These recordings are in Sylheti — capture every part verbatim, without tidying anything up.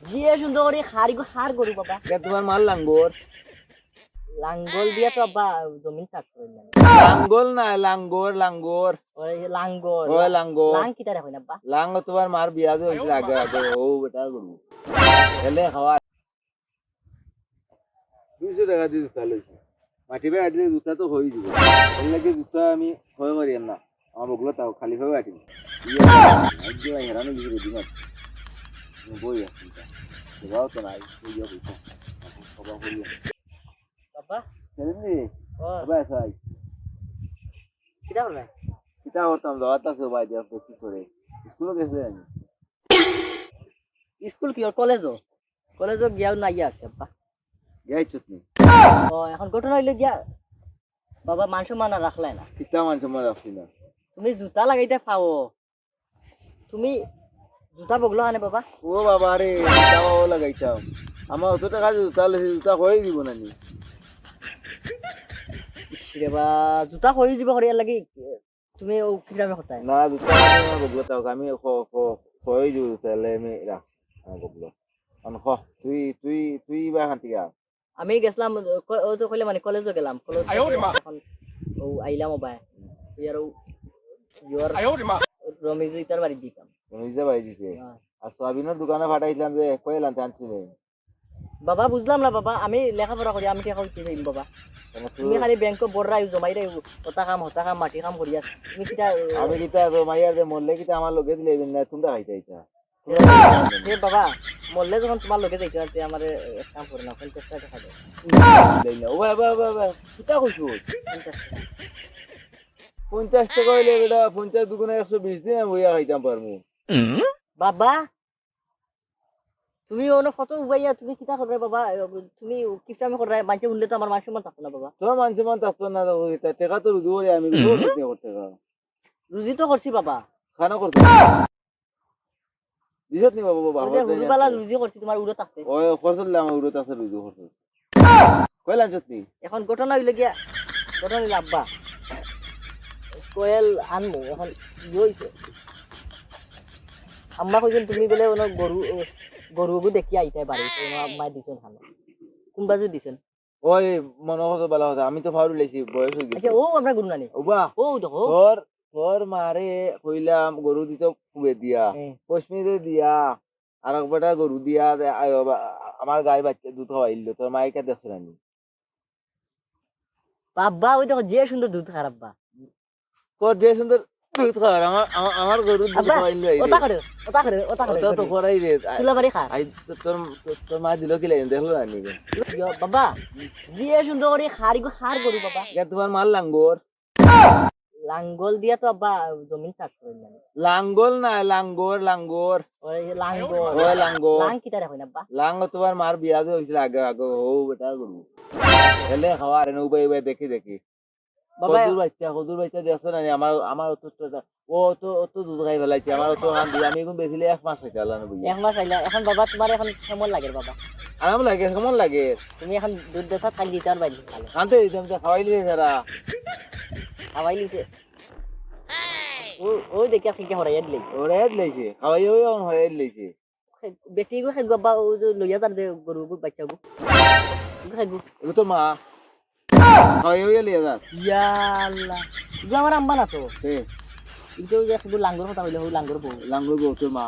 যে সুন্দর করি খাড়ি গো, খাড় গরু বাবা। এ তোমার মার লাঙ্গল। লাঙ্গল দিয়া তো আব্বা জমিন চাষ করে না। লাঙ্গল না, লাঙ্গর, লাঙ্গর। ওই লাঙ্গল। ওই লাঙ্গল। লাং কিতারে কইন আব্বা? লাং তোমার মার বিয়া যে হইছিল আগে আগে, ও বেটা গরু। এলে খাওয়া। দুইশো টেকা দি জুতা লইছি। মাটি বায় আটিলে জুতা তো হয়ে দিব। এর লাগি জুতা আমি ক্ষয় করি না। আমার বগলো তাও খালি ভাবে আটি। ইয়ে, আজকে ভাই হেরানো গেছি রেডি মাছ। বই আছে এটা। সেটাও তো নাই। ওই যে বইটা। বাবা, করি। বাবা? ছেড়ে দিলি? ও। বাবা, আছে ভাই। কিতা করবে? কিতা করতাম? দাওয়াত আছে ভাই, দিয়ে কি করে? স্কুলে গেছে আমি। স্কুল কি ওর কলেজও? কলেজও গিয়াও না গিয়া আছে, আব্বা। গিয়া ইচ্ছুত নেই। ও, এখন ঘটনা হইলো গিয়া, বাবা, মান সম্মান আর রাখলাই না। কিতা মান সম্মান রাখছি না? তুমি জুতা লাগাইতে পাও, তুমি জুতা বগলো আনে বাবা। ও বাবা রে, জুতা বাবা লাগাইতাম। আমার অত টাকা দিয়ে জুতা লইছি, জুতা হয়ে দিব না নি? ইস রে বা, জুতা হয়ে দিব করিয়ার লাগি তুমি ও কিরামে কথায়? না, জুতা আমি আমার বগলো তাও, আমি খ-, খ-, হয়ে দিব জুতা, তাহলে আমি রাখছি আমার বগলো। মানে খ, তুই, তুই, তুই বা হাঁটিয়া। আমি গেছিলাম, ক-, ও তো কইলে মানে কলেজও গেলাম, কলেজ আয়ো রে মা। এখন ও আইলাম ও বায়। তুই আর ও, ইয়র আয়ো রে মা। রমিজ ইতার বাড়ি দিতাম। রমিজা বাড়ি দিতে? হ্যাঁ। আর সোয়াবিনের দোকানে পাঠাইছিলাম যে, কইলাম তো আনছি নি। বাবা, বুঝলাম না বাবা, আমি লেখাপড়া করি, আমি টেকা কই পাইম বাবা? কেন তুই তুমি খালি ব্যাংকে বড় রাই জমাই রাই, ওটা কাম, হতা কাম, মাটি কাম করিয়া। তুমি কিতা, আমি কিতা জমাইয়া যে মরলে কিতা আমার লগে দিলে না, তোমরা খাইতে আইতা। এ বাবা, মরলে যখন তোমার লগে যাইতে না, তে আমারে এক কাম করো না, পঞ্চাশ টেকা দেও। দেই না। ও বাবা, বাবা, বাবা, কিতা কইছো? পঞ্চাশ টেকা। পঞ্চাশ টেকা হইলে বেটা, পঞ্চাশ দুগুণে একশো বিশ দিন আমি বইয়া খাইতাম পারমু। বাবা, তুমি অনো কত উবাইয়া, তুমি কিতা করবে বাবা? তুমি কিপটামি করবে, মানষে হুনলে তো আমার মান সম্মান থাকতো না বাবা। তোর মান সম্মান থাকতো না, দেখো, এটা টেকা তো রুজু করি আমি, রুজু করতে করতে টাকা। রুজি তো করছি বাবা। খানা করতে। দিছত নি বাবা, বাবা, ওই যে খরচ নাই হুরুবালা আছে। রুজি করছি তোমার উড়ো থাকতে। ওই খরচ দিলে আমার উড়ো থাকতে রুজি খরচ। কইলা যত নি? এখন ঘটনা হইলো গিয়া, ঘটনা হইলো আব্বা। কয়েল আনমু, এখন ইয়ে হইছে। আম্মা কইছেন তুমি বলে ওনো গরু, গরু ওগু দেখি আইতে বাড়ি, ওনো আম্মায় দিছেন খানো। কোন বাজু দিছেন? ওই মনে কথা ভালা কথা, আমি তো ফাউল লাইছি, বয়স হয়ে গেছে। আচ্ছা, ও আমরা গরু নানি। ওবা, ও দেখো। তোর, তোর মারে কইলাম গরু দিত ফুয়ে দিয়া, হ্যাঁ। পশমিরে দিয়া, আর এক বেটা গরু দিয়া, দে, আয় বাবা, আমার গাই বাচ্চা দুধ খাওয়াইল, তোর মাইকা দেখছে না নি? বাবা, ওই দেখো, যে সুন্দর দুধ খার আব্বা। তোর যে সুন্দর দুধ খার, আমার, আমার, আমার গরুর দুধ আব্বা, খাওয়াইল রে। ওটা করে, ওটা করে, ওটা করে, ওটা তো করে। করাই রে। চুলা বাড়ি খা। আই, তো-, তোর, তোর, তোর মা দিল কি লাগে, দেখলো না নি? ইয়ো, বাবা, যে সুন্দর করে খার, ইগু খার গরু, বাবা। ইয়া, তোমার মার লাঙ্গর। লাঙ্গল দিয়া তো আব্বা জমিন চাষ করে না। লাঙ্গল না, লাঙ্গর, লাঙ্গর। ওই লাঙ্গল। ওই লাঙ্গল। লাং কিতারে কইন আব্বা? লাঙ্গল তোমার মার বিয়া যে হইছিল আগে, আগে, ও বেটা গরু। এলে খাওয়া রে, উবাই উবাই দেখি দেখি। বাবা। কদুর বাচ্চা, কদুর বাচ্চা দেখছো না নি? আমার, আমার অত, অত, ও অত, অত দুধ খাই ফেলাইছে, আমার অত খান দুধ, আমি এখন বেচিলে এক মাস খাইতে পারলাম না বুঝলি। এক মাস খাইলা, এখন বাবা তোমার এখন কেমন লাগে বাবা? আরাম লাগে, কেমন লাগে? তুমি এখন দুধ দেশা খালি দিতে পারবা নি? খাইতে দিতাম, তো খাওয়াই লিছে সারা। খাওয়াই লিছে। ও, ও দেখি আপনি কি হরাইয়া দিলাইছে। হরাইয়া দিলাইছে, খাওয়াই ওই এখন হরাইয়া দিলাইছে। বেটি গো খাইগো আব্বা, ও যে লইয়া যার দে গরু গো, বাচ্চা গো। গো খাইগো। এগু তো মা। খাওয়াই ওই লইয়া যার। ইয়া আল্লাহ। ইগু আমার আম্মা না তো। হে। ইগু যে খাইগো লাঙ্গর কথা কইলে, ও লাঙ্গর বউ। লাঙ্গর বউ তোর মা।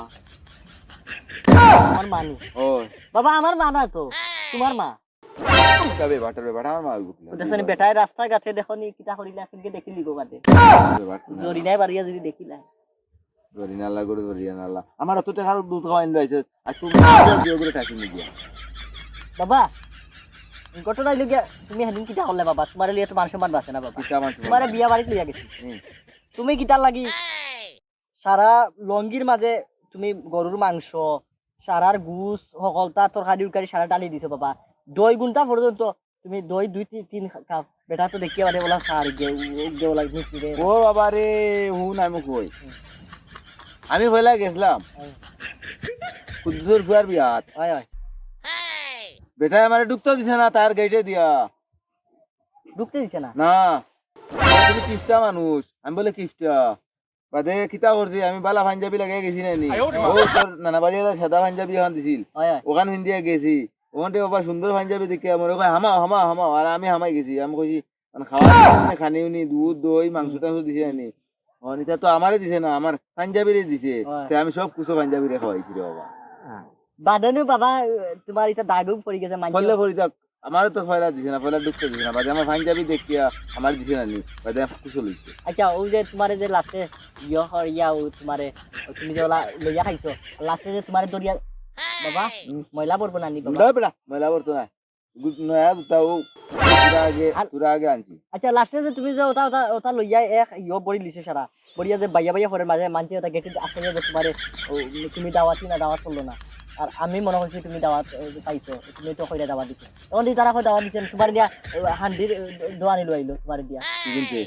আমার মা নি। ও। বাবা, আমার মা না তো। তোমার মা। যাবে বাটার বেটা, আমার মা বুঝলাম। ওটা শুনে বেটায় রাস্তাঘাটে দেখো নি, কিতা করিলা, আজকে দেখিলি গো বাদে। জরিনায় বাড়িয়া যদি দেখিলা। জরিনালা করে জরিনালা। আমার অত টাকার দুধ খাওয়াইন লইছে, আজকে মাছ দিয়ে করে টাকি নিয়ে গিয়া। বাবা, ঘটনা হইলো গিয়া, তুমি সেদিন কিতা করলে বাবা? তোমার লিয়ে তো মান সম্মান বাঁচে না বাবা। কিতা মান সম্মান? তোমারে বিয়া বাড়িত লইয়া গেছি। হুম। তুমি কিতার লাগি সারা লঙ্গির মাঝে তুমি গরুর মাংস, সারার গুস, হকলতা, তরকারি উরকারি সারা ডালি দিছো বাবা। দুই ঘন্টা পর্যন্ত তুমি দই দুই তিন, তিন কাপ, বেটা তো দেখিয়া বাদে ওলা সার গে, উ-, উ-, গে ওলা মিষ্টি রে। ও বাবা রে, হুন আমি কই। হুম। আমি পয়লা গেছিলাম। হ্যাঁ। কুদ্দুসর ফুয়ার বিয়াত। হয়, হয়। বেটায় আমারে ঢুকতে দিছে না তার গেটে দিয়া। ঢুকতে দিছে না? না। তুমি কিপটা মানুষ। আমি বলে কিপটা। বাদে কিতা করছি, আমি বালা পাঞ্জাবি লাগাই গেছি না নি? ও তোর নানা বাড়ি ওলা সাদা পাঞ্জাবি অখান দিছিল, অয়, অয়। অখান পিন্দিয়া গেছি। অখানতে বাবা সুন্দর পাঞ্জাবি দেখিয়া মরে কয়, "হামাও, হামাও, হামাও।" আর আমি হামাই গেছি। আমি কইছি, "মানে খাওয়া দাওয়া নি, খানিও নি, দুধ, দই, মাংস টাংস দিছে না নি?" অ, ইতা তো আমারে দিছে না, আমার পাঞ্জাবিরে দিছে। অয়। তে আমি সব কিছু পাঞ্জাবিরে খাওয়াইছি রে বাবা। হ্যাঁ। বাদে নু বাবা, তোমার ইতা দাগ পড়ি গেছে, মানছি। ফলে ফরি থাক, আমারে তো পয়লা দিছে না, পয়লা ঢুকতে দিছে না, বাদে আমার পাঞ্জাবি দেখিয়া আমার দিছে না নি, বাদে আমি খুশি লইছে। আচ্ছা, ওই যে তোমারে যে লাস্টে ইয়ে করিয়া, ও তোমারে, ও তুমি যে ওলা লইয়া খাইছো, লাস্টে যে তোমারে ধরিয়া, বাবা, হুম। ময়লা পড়বো না নি বাবা? না বেটা, ময়লা পড়তো না। গুড, নয়া জুতা ও, তোরা আগে, আর তোরা আগে আনছি। আচ্ছা, লাস্টে যে তুমি যে ওটা, ওটা, ওটা লইয়া এক ইয়ে বড়ি লিছো সারা, বড়িয়া যে বাইয়া বাইয়া পড়ের মাঝে মানছি ওটা গেটে আসলে যে তোমারে, ও, তুমি দাওয়াতি না, দাওয়াত করলো না। আর আমি মনে করছি তুমি দাওয়াত, এ, পাইছো, তুমি তো কইরা দাওয়াত দিছো। তখন যদি তারা কই দাওয়াত দিছেন, তোমার দিয়া, এ, হান্ডির, এ, দোয়ানি লইলো তোমার দিয়া। কি কিনছে?